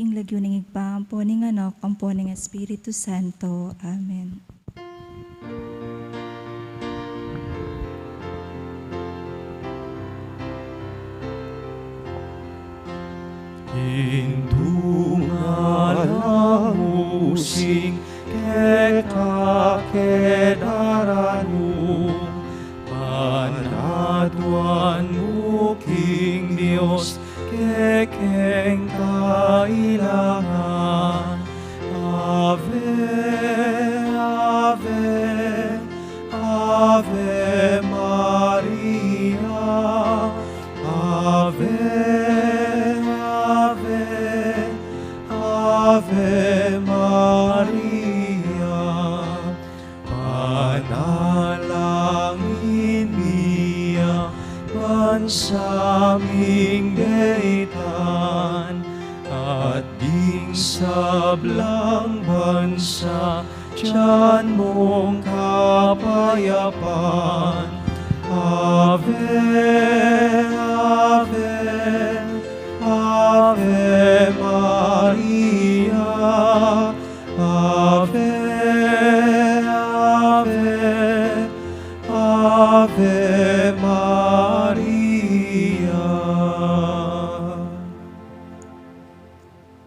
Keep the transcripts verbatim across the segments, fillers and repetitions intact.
Ing lagyu ning Ibpa, ampo ning Anak, ampo ning Espiritu Santo. Amen. Indu nga lang musing keka, kedaran mu, panatwan mu king Dios, kekeng kailangan. Ave, Ave, Ave Maria, Ave, Ave, Ave Maria. Panalangin mi ya bansa ming detan, at ding sablang bansa tiyan mung kapayapan. Ave, Ave, Ave Maria, Ave, Ave, Ave Maria.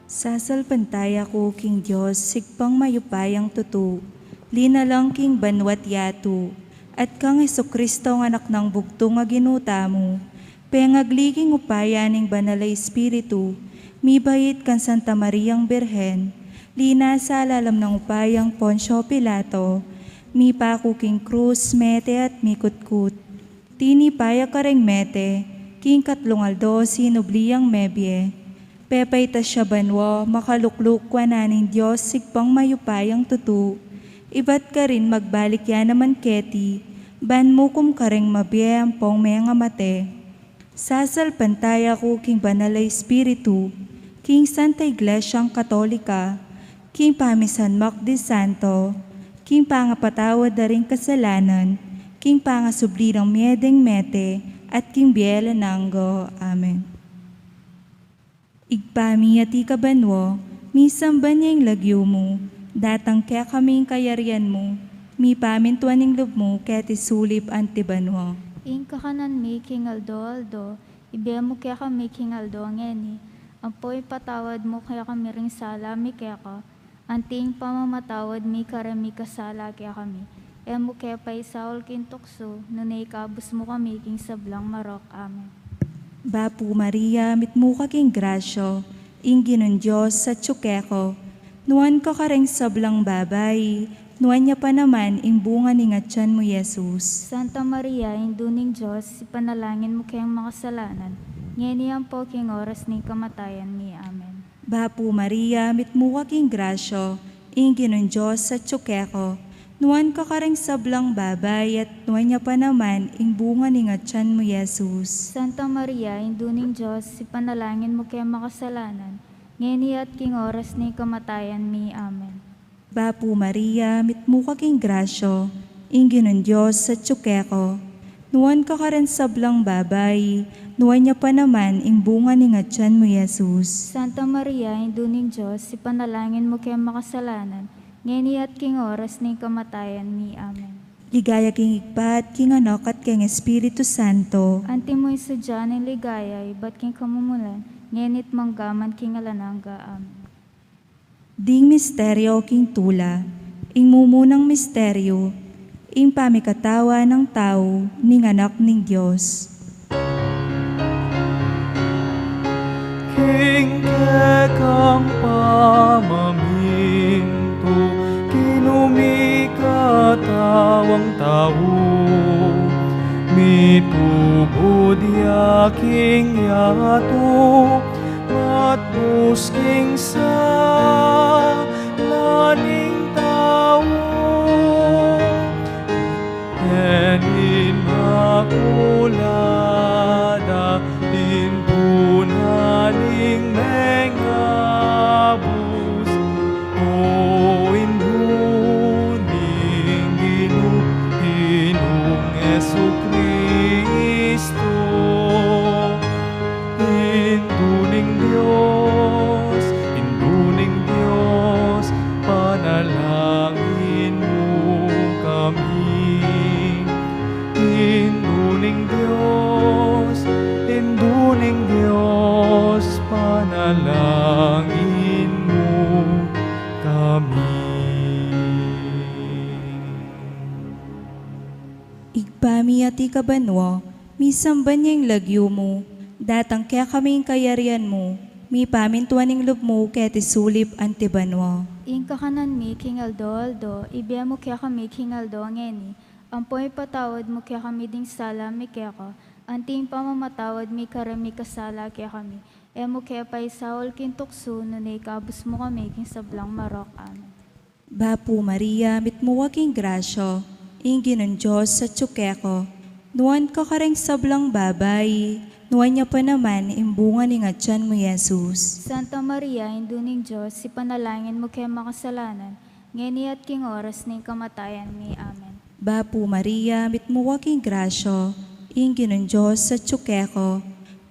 Sasalpantaya ku king Dios, Ibpang mayupayang tutu, linalang king banua't yatu, at kang Jesucristo, Anak nang bugtung a Ginu tamu, pengagli king upaya ning Banal a Espiritu, mibait kang Santa Mariang Birhen, linasa lalam nang upayang Poncio Pilato, mipaku king krus, mete at mikutkut. Tinipa ya kareng mete, king katlung aldo sinubli yang mebie. Pepaitas ya banua, makalukluk wanan ning Dios Ibpang mayupayang tutu. Ibat karin magbalik ya naman keti, ban mukum kareng mabie ampong mengamate. Sasalpantaya ku king Banal a Espiritu, king Santa Iglesiang Katolika, king pamisanmak ding santo, king pangapatawad da ring kasalanan, king pangasubli nang mie ding mete, at king bie alang angga. Amen. Ibpa mi, atiu ka banua, misamban ya ing lagyu mu, datang kekami ing kayarian mu, mipamintuan ing lub mu keti sulip anti banua. Ing kakanan mi king aldo-aldo, ibie mu kekami king aldo ngeni, ampo ipatawad mu kekami ring sala mi keka, anti ing pamamatawad mi kareng mikasala kekami. E mu ke paisaul king tuksu, nune ikabus mu kami king sablang marok. Amen. Bapu Maria, mitmu ka king grasya, ing Ginung Dios atyu keka. Nuan ka kareng sablang babai, nuan ya pa naman ing bunga ning atyan mu, Jesus. Santa Maria, Indu ning Dios, ipanalangin mu keng makasalanan, ngeni ampo king oras ning kamatayan mi. Amen. Bapu Maria, mitmu ka king grasya, ing Ginung Dios atyu keka. Nuan ka kareng sablang babai, at nuan ya pa naman ing bunga ning atyan mu, Jesus. Santa Maria, Indu ning Dios, ipanalangin mu keng makasalanan, ngeni at king oras ning kamatayan mi. Amen. Bapu Maria, mitmu ka king grasya, ing Ginung Dios atyu keka. Nuan ka kareng sablang babai, nuan ya pa naman ing bunga ning atyan mu, Jesus. Santa Maria, Indu ning Dios, ipanalangin mu keng makasalanan, ngeni at king oras ning kamatayan mi. Amen. Ligaya king Ibpa, at king Anak, at king Espiritu Santo. Antimo ing sadya ning ligaya ibat king kamumulan, ngeni't manggaman king alang angga. Amen. Ding misteryo king tula. Ing mumunang misteryo, ing pamikatawan nang tau ning Anak ning Dios. King kekang pamamintu, Ginu, mikatawang tau, mitubud ya king yatu, matbus king sala ning tau. Ing Imakulada, Indu na ning mengabus, o Indu ning Ginu, Ginung Jesucristo. Indu ning Dios, anti kabanua, misamban ya ing lagyu mu, datang kekami ing kayarian mu, mipamintuan ing lub mu keti sulip anti banua. Ing kakanan mi king aldo-aldo, ibie mu kekami king aldo ngeni, ampo ipatawad mu kekami ding sala mi keka, anti ing pamamatawad mi karing mikasala kekami, e mu ke paisaul king tuksu, nune ikabus mu kami king sablang marok. Amen. Bapu Maria, mitmu ka king grasya, ing Ginung Dios atyu keka. Nuan ka karing sablang babai, nuan ya pa naman ing bunga ning atyan mu, i Jesus. Santa Maria, Indu ning Dios, ipanalangin mu ke makasalanan, ngeni at king oras ning kamatayan mi. Amen. Bapu Maria, mitmu ka king grasya, ing Ginung Dios atyu keka.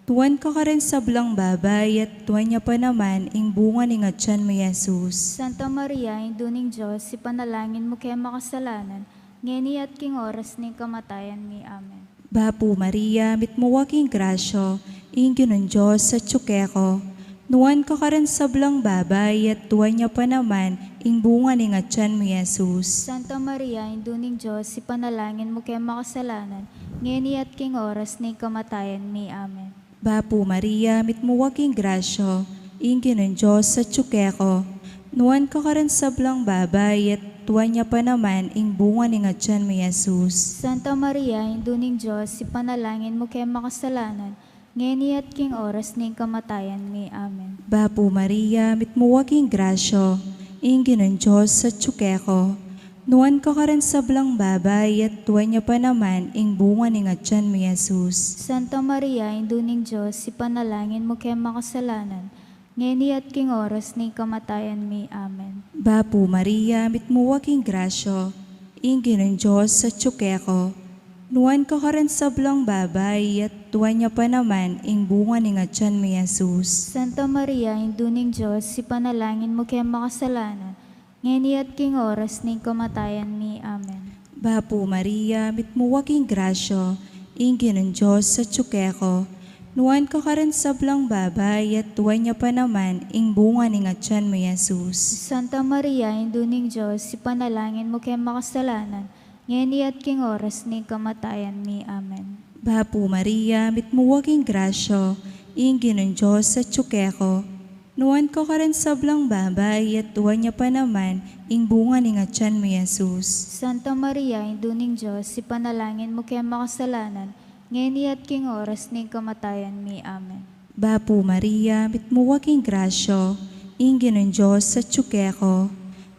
Nuan ka karing sablang babai, at nuan ya pa naman ing bunga ning atyan mu, i Jesus. Santa Maria, Indu ning Dios, ipanalangin mu ke makasalanan, ngeni at king oras ning kamatayan mi. Amen. Bapu Maria, mitmu ka king grasya, ing Ginung Dios atyu keka. Nuan ka karing sablang babai, at nuan ya pa naman ing bunga ning atyan mu, i Jesus. Santa Maria, Indu ning Dios, ipanalangin mu ke makasalanan, ngeni at king oras ning kamatayan mi. Amen. Bapu Maria, mitmu ka king grasya, ing Ginung Dios atyu keka. Nuan ka karing sablang babai, at nuan ya pa naman ing bunga ning atyan mu, i Jesus. Santa Maria, Indu ning Dios, ipanalangin mu ke makasalanan, ngeni at king oras ning kamatayan mi. Amen. Bapu Maria, mitmu ka king grasya, ing Ginung Dios atyu keka. Nuan ka karing sablang babai, at nuan ya pa naman ing bunga ning atyan mu, i Jesus. Santa Maria, Indu ning Dios, ipanalangin mu ke makasalanan, ngeni at king oras ning kamatayan mi. Amen. Bapu Maria, mitmu ka king grasya, ing Ginung Dios atyu keka. Nuan ka karing sablang babai, at nuan ya pa naman ing bunga ning atyan mu, i Jesus. Santa Maria, Indu ning Dios, ipanalangin mu ke makasalanan, ngeni at king oras ning kamatayan mi. Amen. Bapu Maria, mitmu ka king grasya, ing Ginung Dios atyu keka. Nuan ka karing sablang babai, at nuan ya pa naman ing bunga ning atyan mu, i Jesus. Santa Maria, Indu ning Dios, ipanalangin mu ke makasalanan, ngeni at king oras ning kamatayan mi. Amen. Bapu Maria, mitmu ka king grasya, ing Ginung Dios atyu keka. Nuan ka karing sablang babai, at nuan ya pa naman ing bunga ning atyan mu, i Jesus. Santa Maria, Indu ning Dios, ipanalangin mu ke makasalanan, ngeni at king oras ning kamatayan mi. Amen. Bapu Maria, mitmu ka king grasya, ing Ginung Dios atyu keka.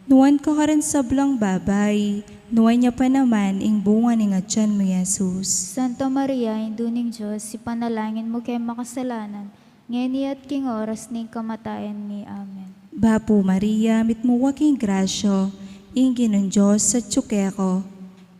Nuan ka karing sablang babai, nuan ya pa naman ing bunga ning atyan mu, i Jesus. Santa Maria, Indu ning Dios, ipanalangin mu ke makasalanan, ngeni at king oras ning kamatayan mi. Amen. Bapu Maria, mitmu ka king grasya, ing Ginung Dios atyu keka.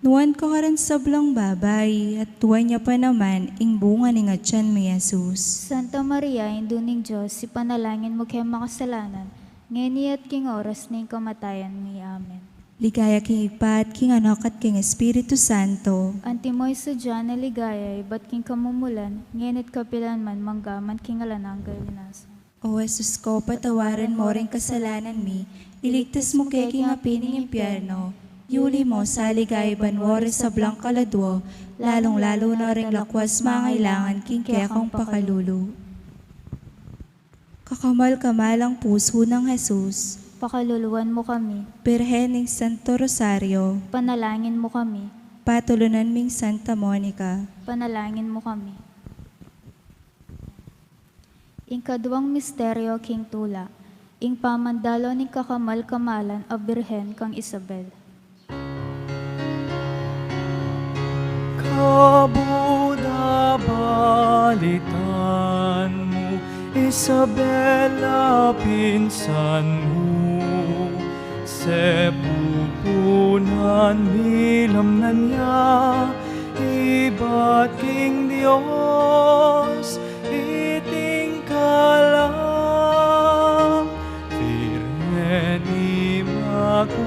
Nuan ka karing sablang babai, at nuan ya pa naman ing bunga ning atyan mu, i Jesus. Santa Maria, Indu ning Dios, ipanalangin mu ke makasalanan, ngeni at king oras ning kamatayan mi. Amen. Ligaya king Ibpa, at king Anak, at king Espiritu Santo. Antimo ing sadya nang ligaya ibat king kamumulan, ngeni at kapilan man, mangga man king alang angga. Ina sa. O Jesus ko, patawaran mo ring kasalanan mi, iligtas mu ke king api ning impyerno, yuli mo sa ligaya banua ring sablang kaladua, lalung-lalu na ring lakwas mangailangan king kekang pakalulu. Kakamal-kamalang pusu nang Jesus, pakaluluan mu kami. Birhen ning Santo Rosario, panalangin mu kami. Patulunan ming Santa Monica, panalangin mu kami. Ing kaduang misteryo king tula, ing pamandalo ning kakamal-kamalan a Birhen kang Isabel. Kabud a balitan mu, Isabel a pinsan mu, sepupunan milamnan ya ibat king Dios, iting kalam, Birhen Imakulada,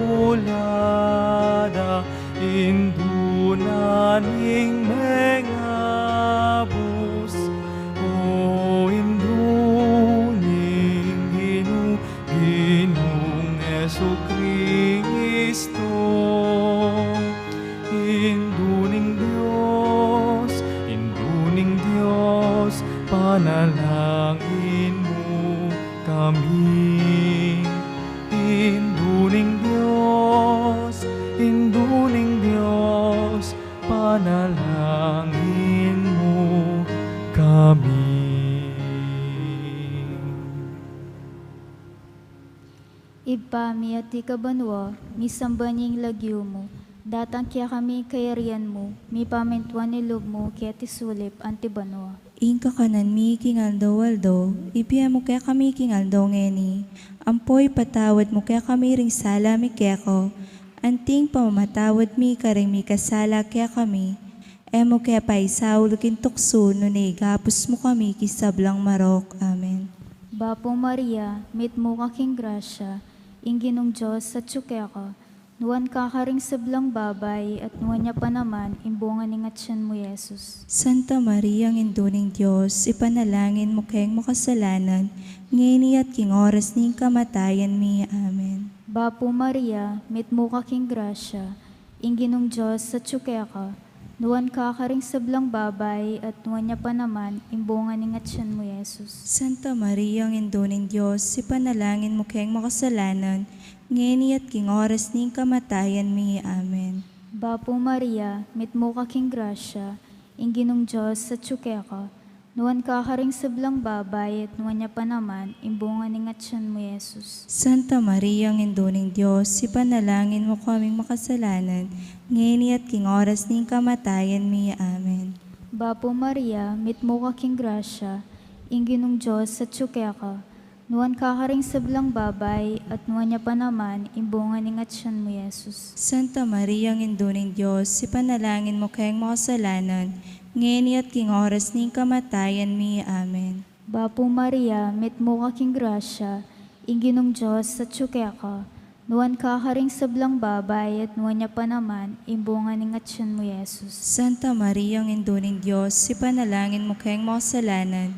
Indu na ning mengabus, o Indu ning Ginu, Ginung Jesucristo, Indu ning Dios. Panalangin mu kami. Indu ning Dios, Indu ning Dios, panalangin mu kami. Ibpa mi, atiu ka banua, misamban ya ing lagyu mu, datang kekami ing kayarian mu, mipamintuan ing lub mu keti sulip anti banua. Ing kakanan mi king aldo-aldo, ibie mu kekami king aldo ngeni, ampo ipatawad mu kekami ring sala mi keka, anti ing pamamatawad mi karing mikasala kekami, e mu ke paisaul king tuksu, nune ikabus mu kami king sablang marok. Amen. Bapu Maria, mitmu ka king grasya, ing Ginung Dios atyu keka, nuan ka karing sablang babai, at nuan ya pa naman ing bunga ning atyan mu, Jesus. Santa Maria, Indu ning Dios, ipanalangin mu keng makasalanan, ngeni at king oras ning kamatayan mi. Amen. Bapu Maria, mitmu ka king grasya, ing Ginung Dios atyu keka, nuan ka karing sablang babai, at nuan ya pa naman ing bunga ning atyan mu, Jesus. Santa Maria, Indu ning Dios, ipanalangin mu keng makasalanan, ngeni at king oras ning kamatayan mi. Amen. Bapu Maria, mitmu ka king grasya, ing Ginung Dios atyu keka, nuan ka karing sablang babai, at nuan ya pa naman ing bunga ning atyan mu, Jesus. Santa Maria, Indu ning Dios, ipanalangin mu kaming makasalanan, ngeni at king oras ning kamatayan mi. Amen. Bapu Maria, mitmu ka king grasya, ing Ginung Dios atyu keka, nuan ka karing sablang babai, at nuan ya pa naman ing bunga ning atyan mu, Jesus. Santa Maria, Indu ning Dios, ipanalangin mu keng makasalanan, ngeni at king oras ning kamatayan mi. Amen. Bapu Maria, mitmu ka king grasya, ing Ginung Dios atyu keka, nuan ka karing sablang babai, at nuan ya pa naman ing bunga ning atyan mu, Jesus. Santa Maria, Indu ning Dios, ipanalangin mu keng makasalanan,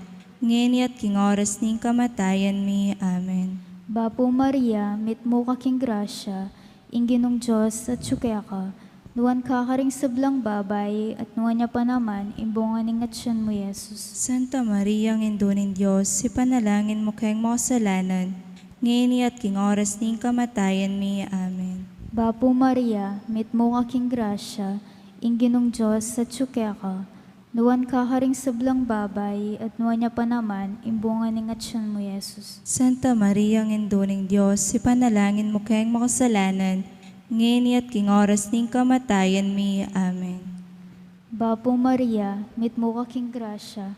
ngeni at king oras ning kamatayan mi. Amen. Bapu Maria, mitmu ka king grasya, ing Ginung Dios atyu keka, nuan ka karing sablang babai, at nuan ya pa naman ing bunga ning atyan mu, Jesus. Santa Maria, Indu ning Dios, ipanalangin mu keng makasalanan, ngeni at king oras ning kamatayan mi. Amen. Bapu Maria, mitmu ka king grasya, ing Ginung Dios atyu keka, nuan ka karing sablang babai, at nuan ya pa naman ing bunga ning atyan mu, Jesus. Santa Maria, Indu ning Dios, ipanalangin mu keng makasalanan, ngeni at king oras ning kamatayan mi. Amen. Bapu Maria, mitmu ka king grasya,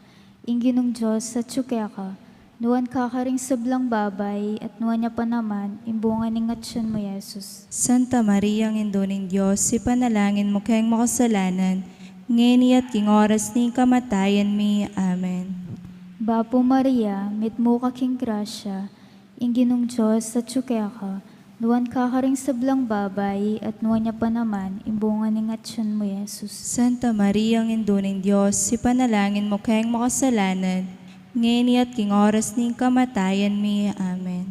ing Ginung Dios atyu keka, nuan ka karing sablang babai, at nuan ya pa naman ing bunga ning atyan mu, Jesus. Santa Maria, Indu ning Dios, ipanalangin mu keng makasalanan, ngeni at king oras ning kamatayan mi. Amen. Bapu Maria, mitmu ka king grasya, ing Ginung Dios atyu keka, nuan ka karing sablang babai, at nuan ya pa naman ing bunga ning atyan mu, Jesus. Santa Maria, Indu ning Dios, ipanalangin mu keng makasalanan, ngeni at king oras ning kamatayan mi. Amen.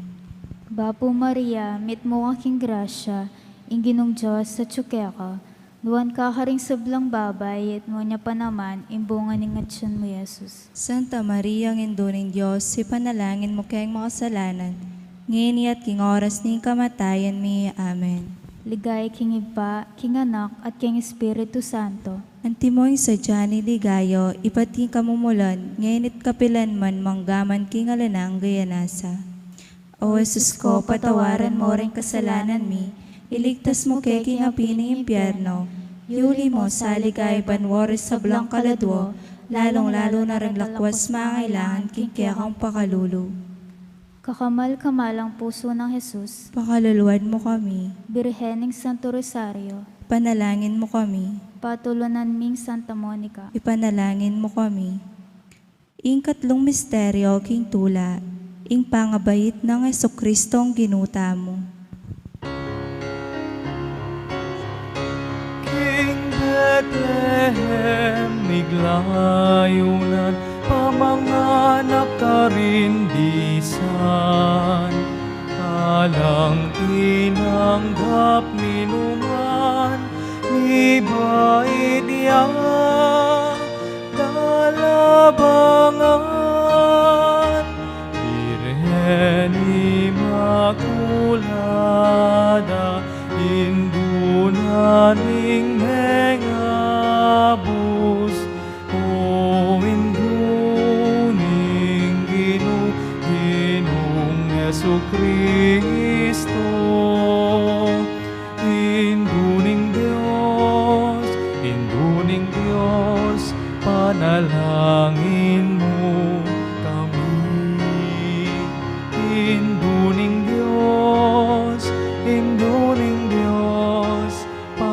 Bapu Maria, mitmu ka king grasya, ing Ginung Dios atyu keka, nuan ka karing sablang babai, at nuan ya pa naman ing bunga ning atyan mu, Jesus. Santa Maria, Indu ning Dios, ipanalangin mu keng makasalanan, ngeni at king oras ning kamatayan mi. Amen. Ligaya king Ibpa, king Anak, at king Espiritu Santo. Antimo ing sadya ning ligaya, ibat king kamumulan, ngeni at kapilan man, mangga man king alang angga. Amen. O Jesus ko, patawaran mo ring kasalanan mi, iligtas mo ke king api ning impyerno, yuli mo sa ligaya banua ring sablang kaladua, lalung-lalu na ring lakwas mangailangan king kekang pakalulu. Kakamal-kamalang pusu nang Jesus, pakaluluan mo kami. Birhen ning Santo Rosario, ipanalangin mo kami. Patulunan ming Santa Monica, ipanalangin mo kami. Ing katlung misteryo king tula, ing pangabait nang Jesucristong Ginu tamu. King Bethlehem miglayunan, pamanganak karin disan, alang tinanggap ninuman, mibait ya, dalabangan.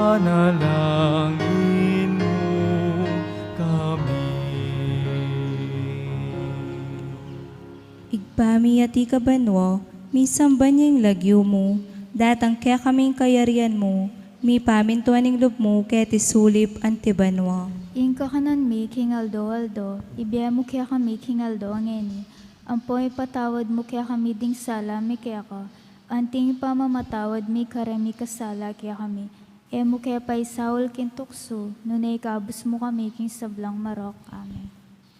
Panalangin mu kami. Ibpa mi, atiu ka banua, misamban ya ing lagyu mu, datang kekami ing kayarian mu, mipamintuan ing lub mu keti sulip anti banua. Ing kakanan mi king aldo-aldo, ibie mu kekami king aldo ngeni, ampo ipatawad mu kekami ding sala mi keka, anti ing pamamatawad mi karing mikasala kekami, e mu ke paisaul king tuksu, nune ikabus mu kami king sablang marok. Amen.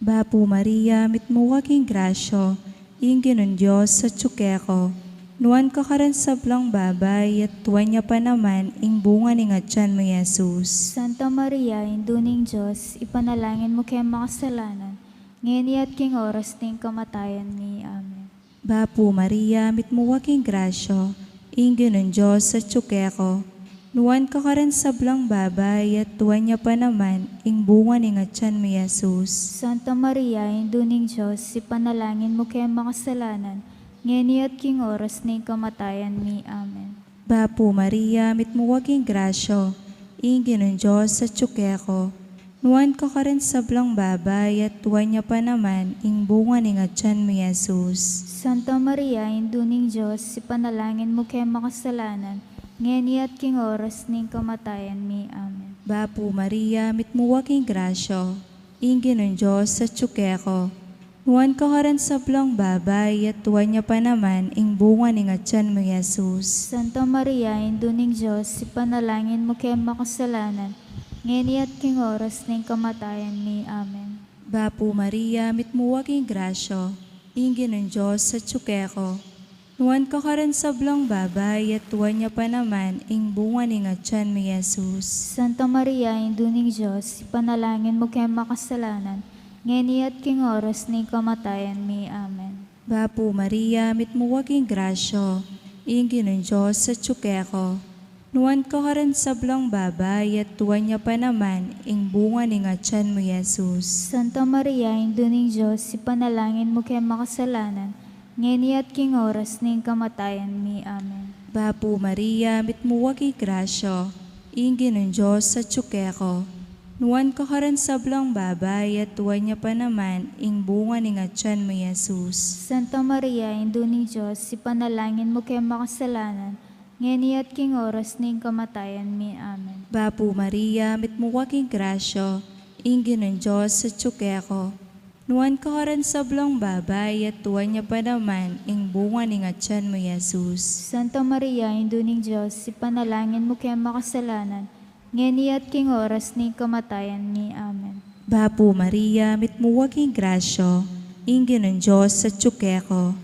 Bapu Maria, mitmu ka king grasya, ing Ginung Dios atyu keka. Nuan ka karing sablang babai, at nuan ya pa naman ing bunga ning atyan mu, Jesus. Santa Maria, Indu ning Dios, ipanalangin mu keng makasalanan, ngeni at king oras ning kamatayan mi. Amen. Bapu Maria, mitmu ka king grasya, ing Ginung Dios atyu keka. Nuan ka karing sablang babai, at nuan ya pa naman ing bunga ning atyan mu, Jesus. Santa Maria, Indu ning Dios, ipanalangin mu keng makasalanan, ngeni at king oras ning kamatayan mi. Amen. Bapu Maria, mitmu ka king grasya, ing Ginung Dios atyu keka. Nuan ka karing sablang babai, at nuan ya pa naman ing bunga ning atyan mu, Jesus. Santa Maria, Indu ning Dios, ipanalangin mu keng makasalanan, ngeni at king oras ning kamatayan mi. Amen. Bapu Maria, mitmu ka king grasya, ing Ginung Dios atyu keka. Nuan ka karing sablang babai, at nuan ya pa naman ing bunga ning atyan mu, Jesus. Santa Maria, Indu ning Dios, ipanalangin mu keng makasalanan, ngeni at king oras ning kamatayan mi. Amen. Bapu Maria, mitmu ka king grasya, ing Ginung Dios atyu keka. Nuan ka karing sablang babai, at nuan ya pa naman ing bunga ning atyan mu, Jesus. Santa Maria, Indu ning Dios, ipanalangin mu keng makasalanan, ngeni at king oras ning kamatayan mi. Amen. Bapu Maria, mitmu ka king grasya, ing Ginung Dios atyu keka. Nuan ka karing sablang babai, at nuan ya pa naman ing bunga ning atyan mu, Jesus. Santa Maria, Indu ning Dios, ipanalangin mu keng makasalanan, ngeni at king oras ning kamatayan mi. Amen. Bapu Maria, mitmu ka king grasya, ing Ginung Dios atyu keka. Nuan ka karing sablang babai, at nuan ya pa naman ing bunga ning atyan mu, Jesus. Santa Maria, Indu ning Dios, ipanalangin mu keng makasalanan, ngeni at king oras ning kamatayan mi. Amen. Bapu Maria, mitmu ka king grasya, ing Ginung Dios atyu keka. Nuan ka karing sablang babai, at nuan ya pa naman ing bunga ning atyan mu, Jesus. Santa Maria, Indu ning Dios, ipanalangin mu keng makasalanan, ngeni at king oras ning kamatayan mi. Amen. Bapu Maria, mitmu ka king grasya, ing Ginung Dios atyu keka.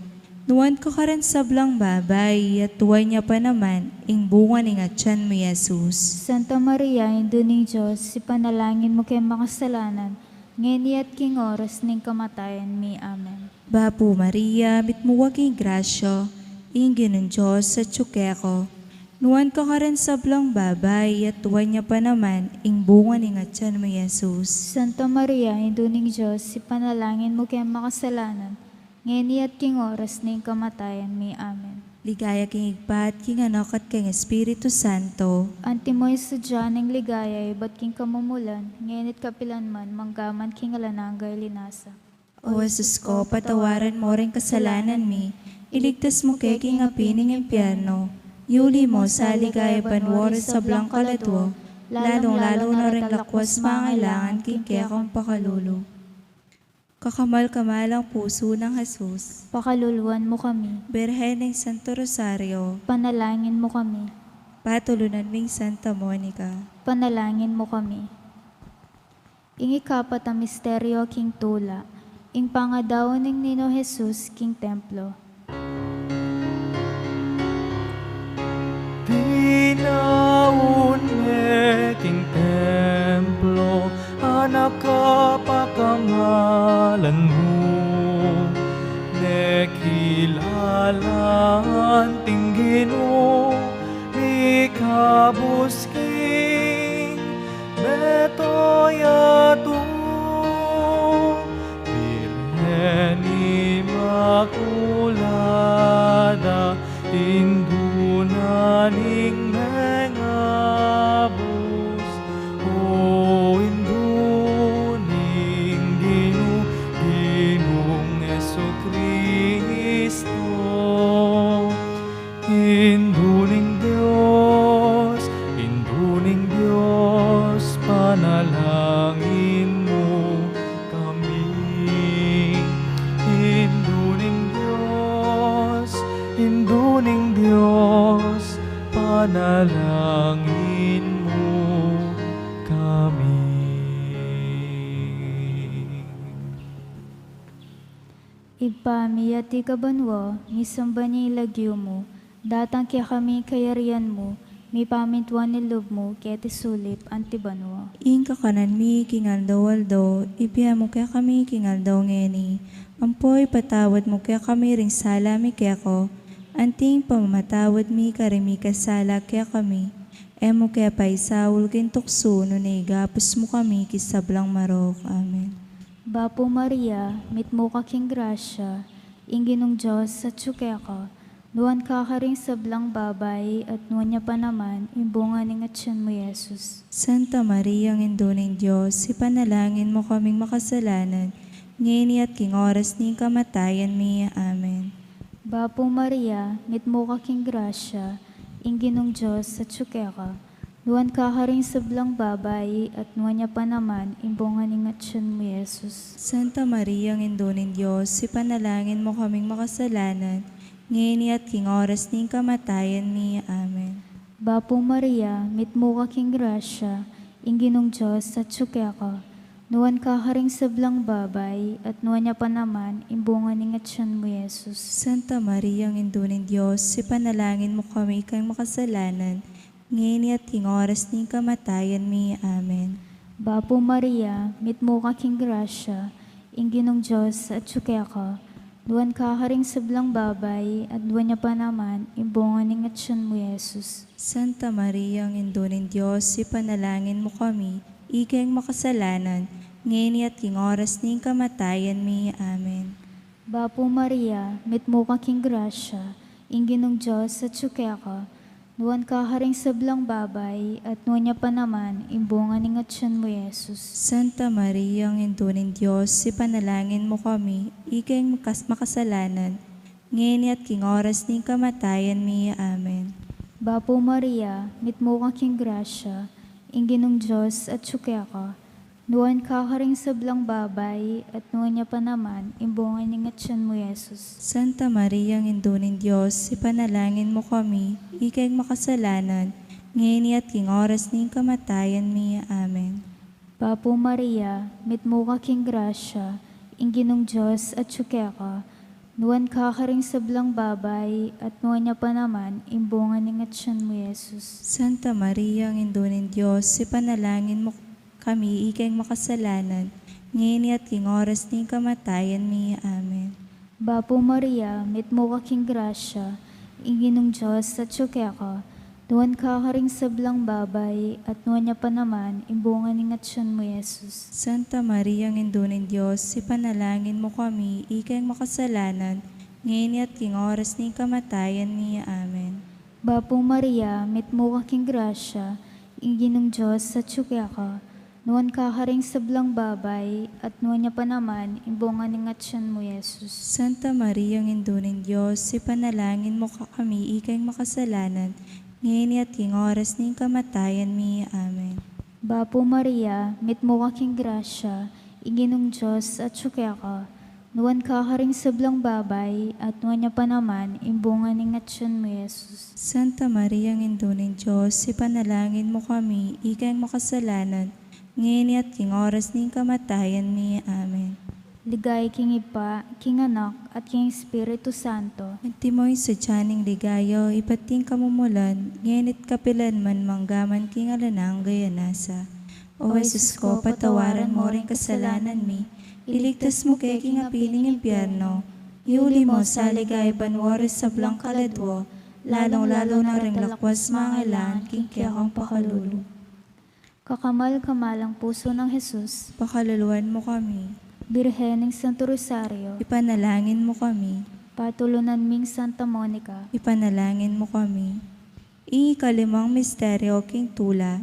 Nuan ka karing sablang babai, at nuan ya pa naman ing bunga ning atyan mu, Jesus. Santa Maria, Indu ning Dios, ipanalangin mu keng makasalanan, ngeni at king oras ning kamatayan mi. Amen. Bapu Maria, mitmu ka king grasya, ing Ginung Dios atyu keka. Nuan ka karing sablang babai, at nuan ya pa naman ing bunga ning atyan mu, Jesus. Santa Maria, Indu ning Dios, ipanalangin mu keng makasalanan, ngeni at king oras ning kamatayan mi. Amen. Ligaya king Ibpa, at king Anak, at king Espiritu Santo. Antimo ing sadya ning ligaya ibat king kamumulan, ngeni at kapilan man, manggaman king alang angga. Linasa. O Jesus ko, patawaran mo ring kasalanan mi, iligtas mu ke king api ning impyerno, yuli mo sa ligaya banua ring sablang kaladua, lalung-lalu na ring lakwas mangailangan king kekang pakalulu. Kakamal-kamalang pusu nang Jesus. Pakaluluan mu kami. Birhen ning Santo Rosario. Panalangin mu kami. Patulunan ming Santa Monica. Panalangin mu kami. Ing ikapat a misteryo king tula, ing pangadaun ning Niño Jesus king templo. Dinaun me king templo, anak, kapakamalan mu, ne kilalan ting Ginu, mikabus king meto yatu, Birhen Imakulada, Indu na ning mengabus. Indu ning Dios, Indu ning Dios, panalangin mu kami. Indu ning Dios, Indu ning Dios, panalangin mu kami. Ibpa mi, atiu ka banua, misamban ya ing lagyu mu, datang kekami ing kayarian mu, mipamintuan ing lub mu keti sulip anti banua. Ing kakanan mi king aldo-aldo ibie mu kekami king aldo ngeni, ampo ipatawad mu kekami ring sala mi keka, anti ing pamamatawad mi karing mikasala kekami, e mu ke paisaul king tuksu, nune ikabus mu kami king sablang marok. Amen. Bapu Maria, mitmu ka king grasya, ing Ginung Dios atyu keka, nuan ka karing sablang babai, at nuan ya pa naman ing bunga ning atyan mu, Jesus. Santa Maria, Indu ning Dios, ipanalangin mu kaming makasalanan, ngeni at king oras ning kamatayan mi. Amen. Bapu Maria, mitmu ka king grasya, ing Ginung Dios atyu keka, nuan ka karing sablang babai, at nuan ya pa naman ing bunga ning atyan mu, Jesus. Santa Maria, Indu ning Dios, ipanalangin mu kaming makasalanan, ngeni at king oras ning kamatayan mi. Amen. Bapu Maria, mitmu ka king grasya, ing Ginung Dios atyu keka, nuan ka karing sablang babai, at nuan ya pa naman ing bunga ning atyan mu, Jesus. Santa Maria, Indu ning Dios, ipanalangin mu kami king makasalanan, ngeni at king oras ning kamatayan mi. Amen. Bapu Maria, mitmu ka king grasya, ing Ginung Dios atyu keka, nuan ka karing sablang babai, at nuan ya pa naman ing bunga ning atyan mu, Jesus. Santa Maria, Indu ning Dios, ipanalangin mu kami, ikeng makasalanan, ngeni at king oras ning kamatayan mi. Amen. Bapu Maria, mitmu ka king grasya, ing Ginung Dios atyu keka, nuan ka karing sablang babai, at nuan ya pa naman ing bunga ning atyan mu, Jesus. Santa Maria, Indu ning Dios, ipanalangin mu kami, ikeng makas-, makasalanan, ngeni at king oras ning kamatayan mi. Amen. Bapu Maria, mitmu ka king grasya, ing Ginung Dios atyu keka, nuan ka karing sablang babai, at nuan ya pa naman ing bunga ning atyan mu, Jesus. Santa Maria, Indu ning Dios, ipanalangin mu kami, ikeng makasalanan, ngeni at king oras ning kamatayan mi. Amen. Bapu Maria, mitmu ka king grasya, ing Ginung Dios atyu keka, nuan ka karing sablang babai, at nuan ya pa naman ing bunga ning atyan mu, Jesus. Santa Maria, Indu ning Dios, ipanalangin mu kami ikeng makasalanan, ngeni at king oras ning kamatayan mi. Amen. Bapu Maria, mitmu ka king grasya, ing Ginung Dios atyu keka, nuan ka karing sablang babai, at nuan ya pa naman ing bunga ning atyan mu, Jesus. Santa Maria, Indu ning Dios, ipanalangin mu kami ikeng makasalanan, ngeni at king oras ning kamatayan mi. Amen. Bapu Maria, mitmu ka king grasya, ing Ginung Dios atyu keka, nuan ka karing sablang babai, at nuan ya pa naman ing bunga ning atyan mu, Jesus. Santa Maria, Indu ning Dios, ipanalangin mu kami ikeng makasalanan, ngeni at king oras ning kamatayan mi. Amen. Bapu Maria, mitmu ka king grasya, ing Ginung Dios atyu keka, nuan ka karing sablang babai, at nuan ya pa naman ing bunga ning atyan mu, Jesus. Santa Maria, Indu ning Dios, ipanalangin mu kami ikeng makasalanan, ngeni at king oras ning kamatayan mi. Amen. Ligaya king Ibpa, king Anak, at king Espiritu Santo. Antimo ing sadya ning ligaya, ibat king kamumulan, ngeni at kapilan man, mangga man king alang angga. Amen. O Jesus ko, patawaran mo ring kasalanan mi, iligtas mu ke king api ning impyerno, iuli mo sa ligaya banua ring sablang kaladua, lalung-lalu na ring lakwas mangailangan king kekang pakalulu. Kakamal-kamalang pusu nang Jesus, pakaluluan mu kami. Birhen ning Santo Rosario, ipanalangin mu kami. Patulunan ming Santa Monica, ipanalangin mu kami. Ing ikalimang misteryo king tula,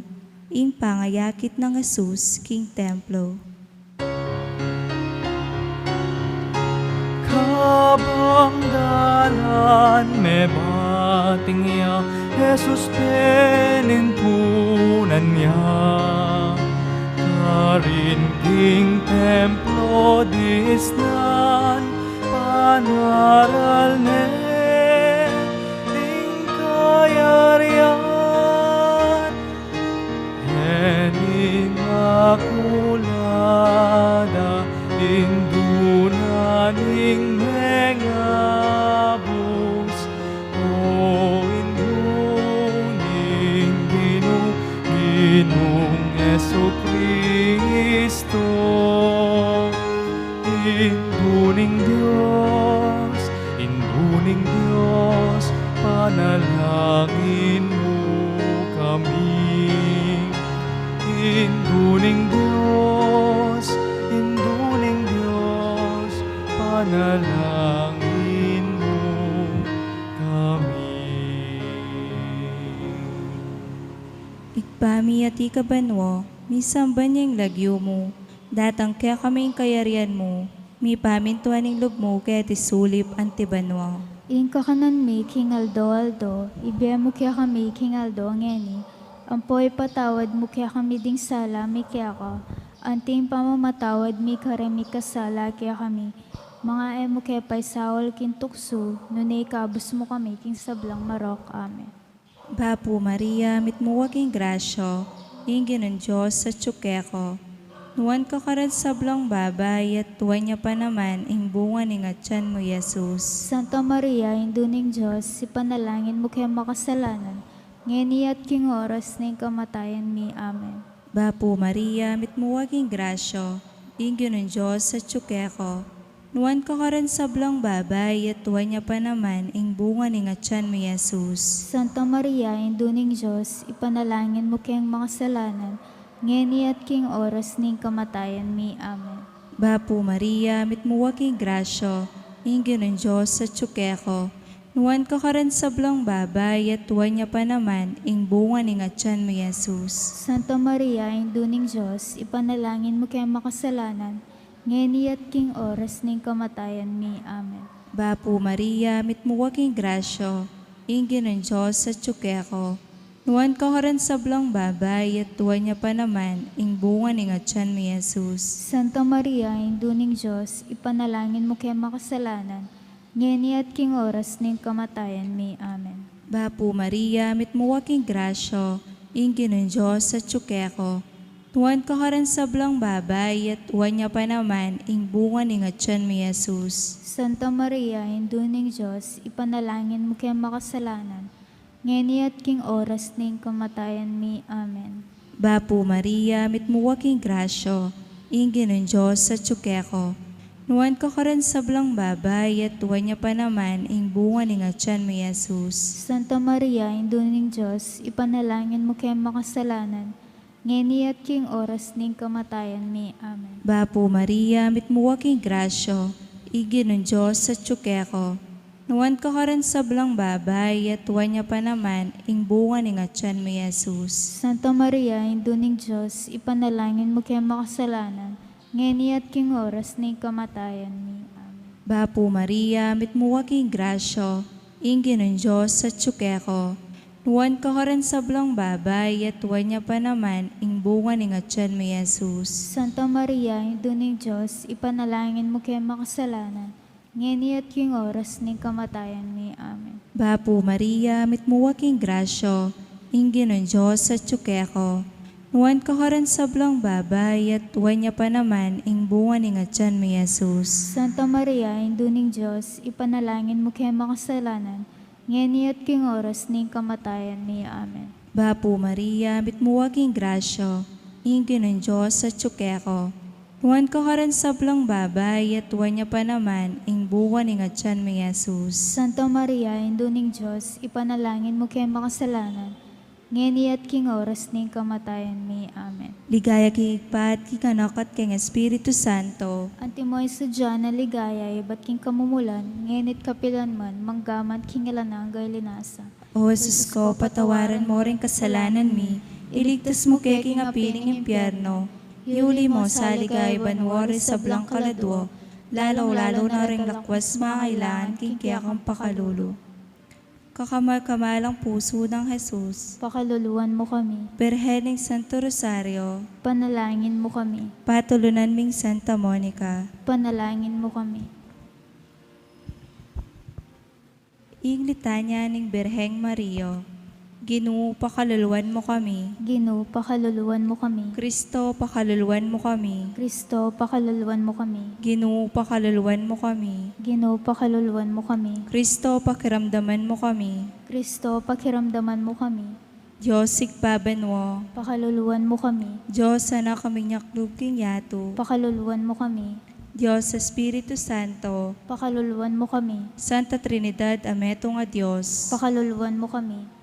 ing pangayakit nang Jesus king templo. Kabang dalan mebat Tingya Jesus penintunan ya, karin king templo disnan panaral ne ing kayarian. Ing Imakulada, indunan ing mengabus, o Indu ning Ginu, Ginung Jesucristo. Indu ning Dios, Indu ning Dios, panalangin mu kami. Indu ning Dios, Indu ning Dios, panalangin mu kami. Ibpa mi atiu ka banua, misamban ya ing lagyu mu, datang kekami ing kayarian mu, mipamintuan ing lub mu keti sulip anti banua. Ing kakanan mi king aldo-aldo, ibie mu kekami king aldo ngeni, ampo ipatawad mu kekami ding sala mi keka, anti ing pamamatawad mi karing mikasala kekami. Manga e mu ke paisaul king tuksu, nune ikabus mu kami king sablang marok. Amen. Bapu Maria, mitmu ka king grasya, ing Ginung Dios atyu keka. Nuan ka karing sablang babai, at nuan ya pa naman ing bunga ning atyan mu, i Jesus. Santa Maria, Indu ning Dios, ipanalangin mu keng makasalanan, ngeni at king oras ning kamatayan mi. Amen. Bapu Maria, mitmu ka king grasya, ing Ginung Dios atyu keka. Nuan ka karing sablang babai, at nuan ya pa naman ing bunga ning atyan mu, i Jesus. Santa Maria, Indu ning Dios, ipanalangin mu keng makasalanan, ngeni at king oras ning kamatayan mi. Amen. Bapu Maria, mitmu ka king grasya, ing Ginung Dios atyu keka. Nuan ka karing sablang babai, at nuan ya pa naman ing bunga ning atyan mu, i Jesus. Santa Maria, Indu ning Dios, ipanalangin mu keng makasalanan, ngeni at king oras ning kamatayan mi. Amen. Bapu Maria, mitmu ka king grasya, ing Ginung Dios atyu keka. Nuan ka karing sablang babai, at nuan ya pa naman ing bunga ning atyan mu, i Jesus. Santa Maria, Indu ning Dios, ipanalangin mu keng makasalanan, ngeni at king oras ning kamatayan mi. Amen. Bapu Maria, mitmu ka king grasya, ing Ginung Dios atyu keka. Nuan ka karing sablang babai, at nuan ya pa naman ing bunga ning atyan mu, i Jesus. Santa Maria, Indu ning Dios, ipanalangin mu keng makasalanan, ngeni at king oras ning kamatayan mi. Amen. Bapu Maria, mitmu ka king grasya, ing Ginung Dios atyu keka. Nuan ka karing sablang babai, at nuan ya pa naman ing bunga ning atyan mu, i Jesus. Santa Maria, Indu ning Dios, ipanalangin mu keng makasalanan, ngeni at king oras ning kamatayan mi. Amen. Bapu Maria, mitmu ka king grasya, ing Ginung Dios atyu keka. Nuan ka karing sablang babai, at nuan ya pa naman ing bunga ning atyan mu, i Jesus. Santa Maria, Indu ning Dios, ipanalangin mu keng makasalanan, ngeni at king oras ning kamatayan mi. Amen. Bapu Maria, mitmu ka king grasya, ing Ginung Dios atyu keka. Nuan ka karing sablang babai, at nuan ya pa naman ing bunga ning atyan mu, i Jesus. Santa Maria, Indu ning Dios, ipanalangin mu keng makasalanan, ngeni at king oras ning kamatayan mi. Amen. Bapu Maria, mitmu ka king grasya, ing Ginung Dios atyu keka. Nuan ka karing sablang babai, at nuan ya pa naman ing bunga ning atyan mu, i Jesus. Santa Maria, Indu ning Dios, ipanalangin mu keng makasalanan, ngeni at king oras ning kamatayan mi. Amen. Bapu Maria, mitmu ka king grasya, ing Ginung Dios atyu keka. Nuan ka karing sablang babai, at nuan ya pa naman ing bunga ning atyan mu, i Jesus. Santa Maria, Indu ning Dios, ipanalangin mu keng makasalanan, ngeni at king oras ning kamatayan mi. Amen. Ligaya king Ibpa, at king Anak, at king Espiritu Santo. Antimo ing sadya nang ligaya ibat king kamumulan, ngeni at kapilan man, manggaman king alang angga. Ing linasa. O Jesus ko, patawaran mo ring kasalanan mi, iligtas mu ke king api ning impyerno, iuli mo sa ligaya banua ring sablang kaladua, lalung-lalu na ring lakwas mangailangan king kekang pakalulu. Kakamal-kamalang pusu nang Jesus, pakaluluan mu kami. Birhen ning Santo Rosario, panalangin mu kami. Patulunan ming Santa Monica, panalangin mu kami. Ing litanya ning Birheng Maria. Ginu, pakaluluan mu kami. Ginu, pakaluluan mu kami. Kristo, pakaluluan mu kami. Kristo, pakaluluan mu kami. Ginu, pakaluluan mu kami. Ginu, pakaluluan mu kami. Kristo, pakiramdaman mu kami. Kristo, pakiramdaman mu kami. Dios Ibpa banua, pakaluluan mu kami. Dios Anak a minyaklub king yatu, pakaluluan mu kami. Dios Espiritu Santo, pakaluluan mu kami. Santa Trinidad a metung a Dios, pakaluluan mu kami.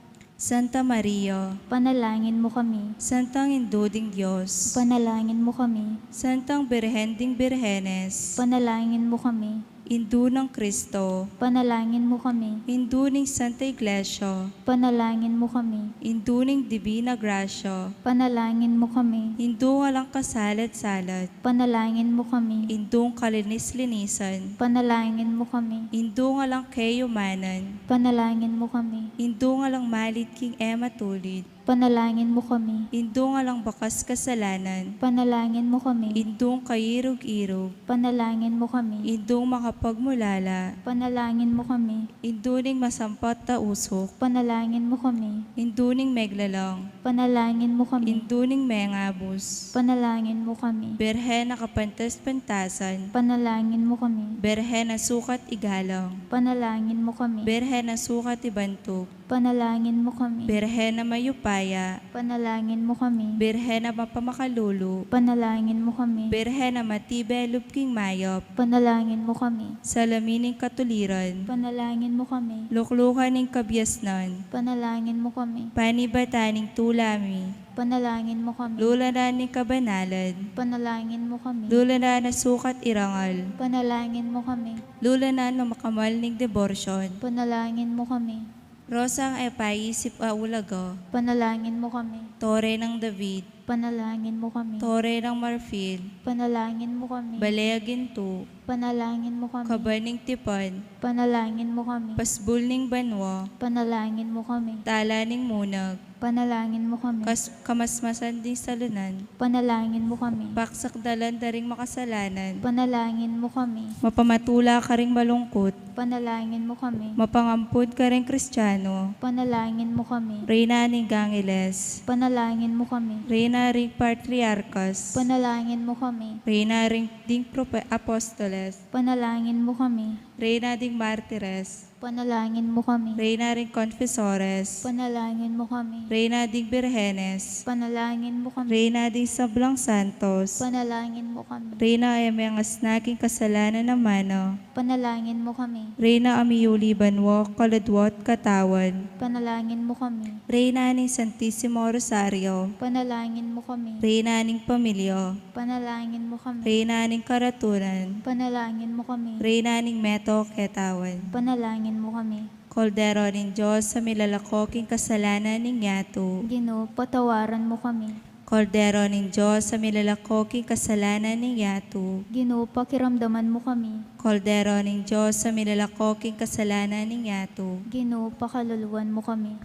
Santa Maria, panalangin mu kami. Santang Indu ding Dios, panalangin mu kami. Santang Birhen ding Birhenes, panalangin mu kami. Indu nang Kristo, panalangin mu kami. Indu ning Santa Iglesia, panalangin mu kami. Indu ning Dibina Grasya, panalangin mu kami. Indu alang kasalat-salat, panalangin mu kami. Indung kalinis-linisan, panalangin mu kami. Indung alang kayumanan, panalangin mu kami. Indung alang malit king e matulid, panalangin mu kami. Indung alang bakas kasalanan, panalangin mu kami. Indung kairug-irug, panalangin mu kami. Indung makapagmulala, panalangin mu kami. Indu ning masampat a usuk, panalangin mu kami. Indu ning meglalang, panalangin mu kami. Indu ning mengabus, panalangin mu kami. Birhen a kapantas-pantasan, panalangin mu kami. Birhen a sukat igalang, panalangin mu kami. Birhen a sukat ibantug, panalangin mu kami. Birhen a mayupaya, panalangin mu kami. Birhen a mapamakalulu, panalangin mu kami. Birhen a matibe lub king mayap, panalangin mu kami. Salamin ning katuliran, panalangin mu kami. Luklukan ning kabiasnan, panalangin mu kami. Panibatan ning tula mi, panalangin mu kami. Lulanan ning kabanalan, panalangin mu kami. Lulanan a sukat irangal, panalangin mu kami. Lulanan a makamal ning deborsyon, panalangin mu kami. Rosang e paisip a ulaga, panalangin mu kami. Tore nang David, panalangin mu kami. Tore nang marfil, panalangin mu kami. Bale a gintu, panalangin mu kami. Kaban ning tipan, panalangin mu kami. Pasbul ning banua, panalangin mu kami. Tala ning munag, panalangin mu kami. Kas-, kamasmasan ding salunan, panalangin mu kami. Paksakdalan da ring makasalanan, panalangin mu kami. Mapamatula karing malungkut, panalangin mu kami. Mapangampun karing Kristiano, panalangin mu kami. Reyna ning Angeles, panalangin mu kami. Reyna ring Patriarkas, panalangin mu kami. Reyna ring ding prope-, Apostoles, panalangin mu kami. Reyna ding Martires, panalangin mu kami. Reyna ring Confesores, panalangin mu kami. Reyna ding Birhenes, panalangin mu kami. Reyna ding sablang Santos, panalangin mu kami. Reyna e mengasna king kasalanan a mana, panalangin mu kami. Reyna a miyuli banua, kaladua at katawan, panalangin mu kami. Reyna ning Santisimo Rosario, panalangin mu kami. Reyna ning pamilya, panalangin mu kami. Reyna ning karatunan, panalangin mu kami. Reyna ning meto a katawan, panalangin mu kami. Kordero ning Dios a milalako king kasalanan ning yatu, Ginu, patawaran mu kami. Kordero ning Dios a milalako king kasalanan ning yatu, Ginu, pakiramdaman mu kami. Kordero ning Dios a milalako king kasalanan ning yatu, Ginu, pakaluluan mu kami.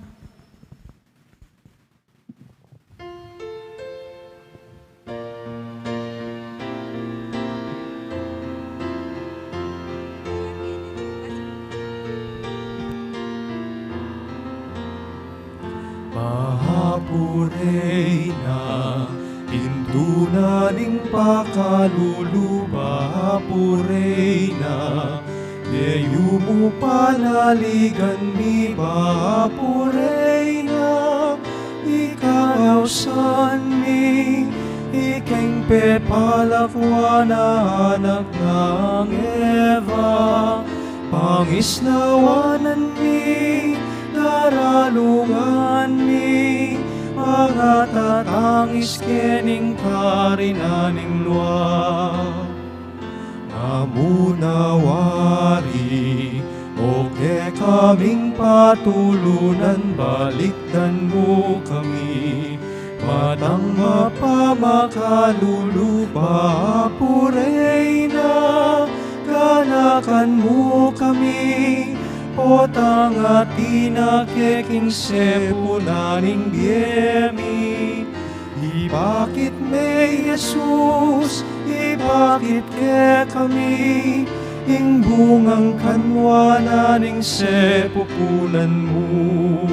Bapu Reyna, indu na ning pakalulu, Bapu Reyna, e yu mu panaligan mi, Bapu Reyna, ika ing ausan mi, ika ing pepalakwan a anak nang Eva, pangisnawanan mi, daralungan mi, pangatatangis kening karinan ning lua. Amuna wari, o kekaming patulunan, balikdan mu kami, matang mapamakalulu, Bapu Reyna, ganakan mu kami, Potang atin na ke king sepulan ning bie mi, ibakit me Jesus, ibakit kekami ing bungang kanwanan ning sepupunan mu.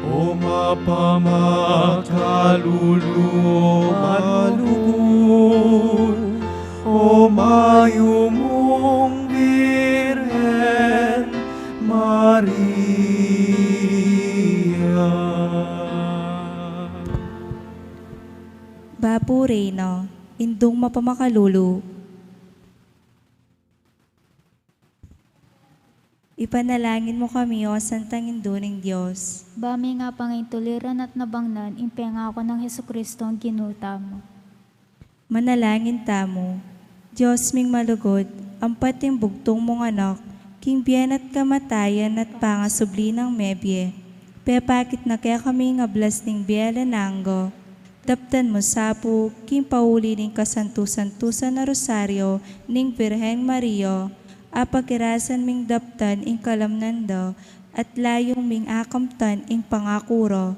O mapamakalulu, o malugud, o mayumung Birhen Maria. Bapu Reyna, Indung mapamakalulu. Ipanalangin mu kami, O Santang Indu ning Dios. Ba mi nga pangintuliran at nabangnan ing pengaku nang Jesucristo a Ginu tamu. Manalangin tamu. Dios ming malugud, ampat ing bugtung mung Anak, king bie na at kamatayan at pangasubli nang mebie, pepakit na kekami ing ablas ning bie alang angga. Daptan mu sa pu, king pauli ning kasantu-santusan a Rosario ning Birhen Maria, apakirasan ming daptan ing kalamnan da, at layun ming akamtan ing pangaku ra.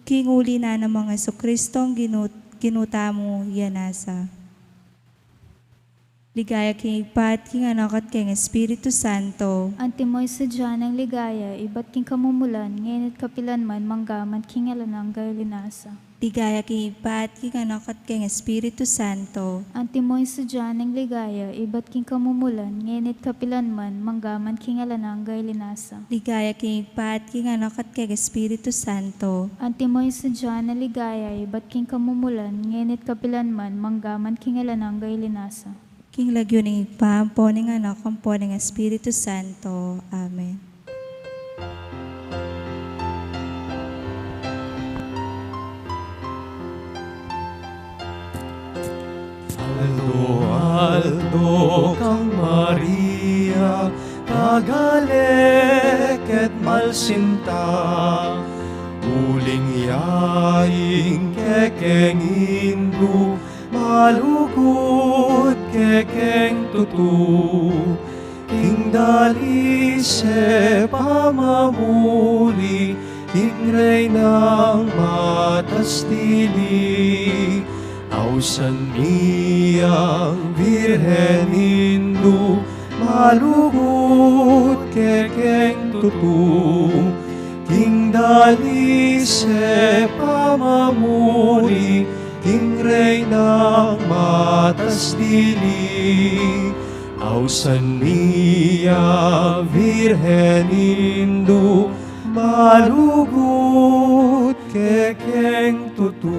King uli na nang Jesucristo a Ginu, Ginu tamu, ya nasa. Ligaya king Ibpa, at king Anak, at king Espiritu Santo. Antimo ing sadya nang ligaya, ibat king kamumulan, ngeni at kapilan man, mangga man king alang angga. Ligaya king Ibpa, at king Anak, at king Espiritu Santo. Antimo ing sadya nang ligaya, ibat king kamumulan, ngeni at kapilan man, mangga man king alang angga. Ligaya king Ibpa, at king Anak, at king Espiritu Santo. Antimo ing sadya nang ligaya, ibat king kamumulan, ngeni at kapilan man, mangga man king alang angga. King lagyu ning Ibpa, ampo ning Anak, ampo ning Espiritu Santo. Amen. Aldo, aldo kang Maria, tagaleked malsinta, uling ya ing kekeng Indu, malugud kekeng tutu. King dalis e pamamuli, king Reynang matas dili, ausan mi yang Birhen Indu, malugud kekeng tutu. King dalis e pamamuli, king Reynang matas dili, ausan mi yang Birhen Indu, malugud kekeng tutu.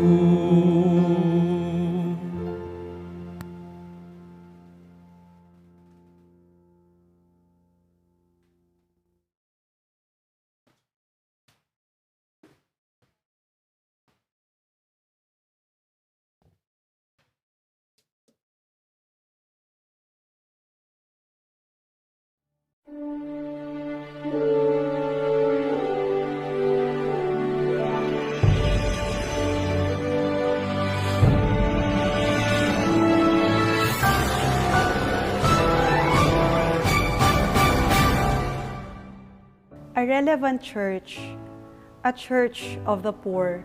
A relevant church, a church of the poor,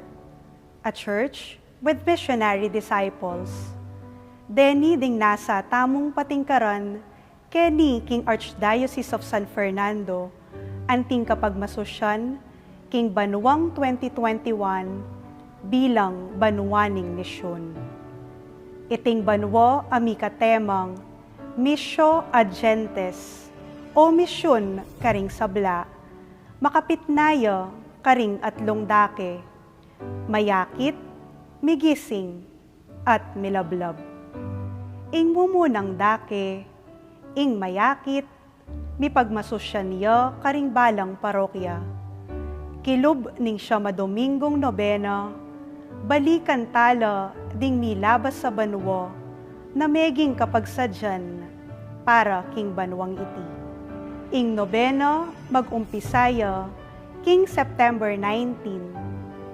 a church with missionary disciples. Deni ding nasa tamung patingkaran keni king Archdiocese of San Fernando, anting kapagmasusyan king banuang twenty twenty-one bilang banua ning misyun. Iting banua a mika temang Missio ad Gentes, o misyun karing sabla, makapit na ya karing atlung dake, mayakit, migising, at milablab. Ing mumunang dake, ing mayakit, mipagmasusyan ya karing balang parokya. Kilub ning siyam a Dominggung nobena, balikan tala ding milabas a banua na meging kapagsadyan para king banuang iti. Ing nobena mag-umpisa ya king September nineteen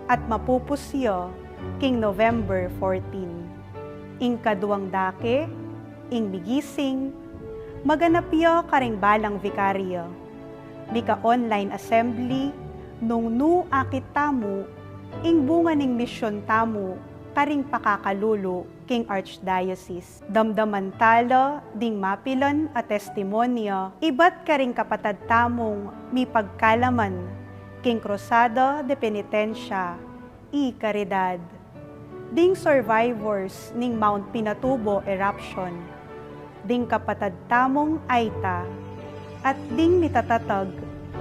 at mapupus ya king November fourteen. Ing kaduang dake, ing migising, maganap ya karing balang vikarya. mika-online assembly, nung nu akit tamu ing bunga ning misyon tamu karing pakakalulu king Archdiocese. Damdaman tala ding mapilan a testimonya ibat karing kapatad tamung mipagkalaman king Cruzada de Penitencia y Caridad, ding survivors ning Mount Pinatubo eruption, ding kapatad tamung Aita, at ding mitatatag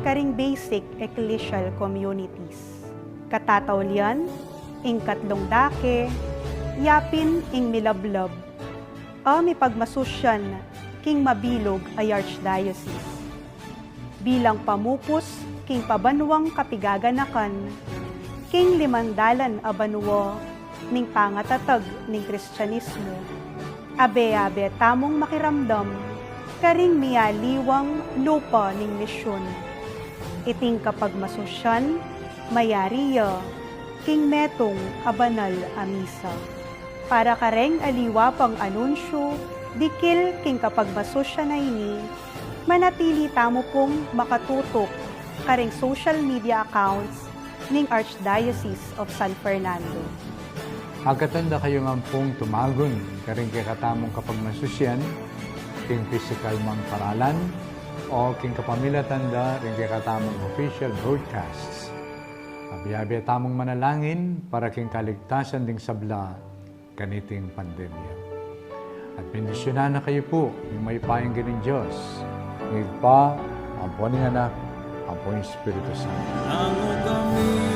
karing basic ecclesial communities. Katataulian, ing katlung dake, yapin ing milablab a mipagmasusyan king mabilug a Archdiocese. Bilang pamupus king pabanuang kapigaganakan king limang dalan a banua ning pangatatag ning Kristianismu, abe-abe tamung makiramdam karing mialiwang lupa ning misyun. Iting kapagmasusyan mayari ya king metung a banal a misa. Para kareng aliwa pang anunsyu dikil king kapagmasusyan a ini, manatili tamu pung makatutuk karing social media accounts ning Archdiocese of San Fernando. Agkatan da kayu ngan pung tumagun karing kekatamung kapagmasusyan king pisikal mang paralan o king kapamilatan da ring kekatamung official broadcasts. Abe-abe tamung manalangin para king kaligtasan ding sabla kaniting pandemya. At bendisyunan na kayu pu ning mayupayang Ginung Dios, ing Ibpa, ampo ning Anak, ampo ning Espiritu Santo. Nanu kami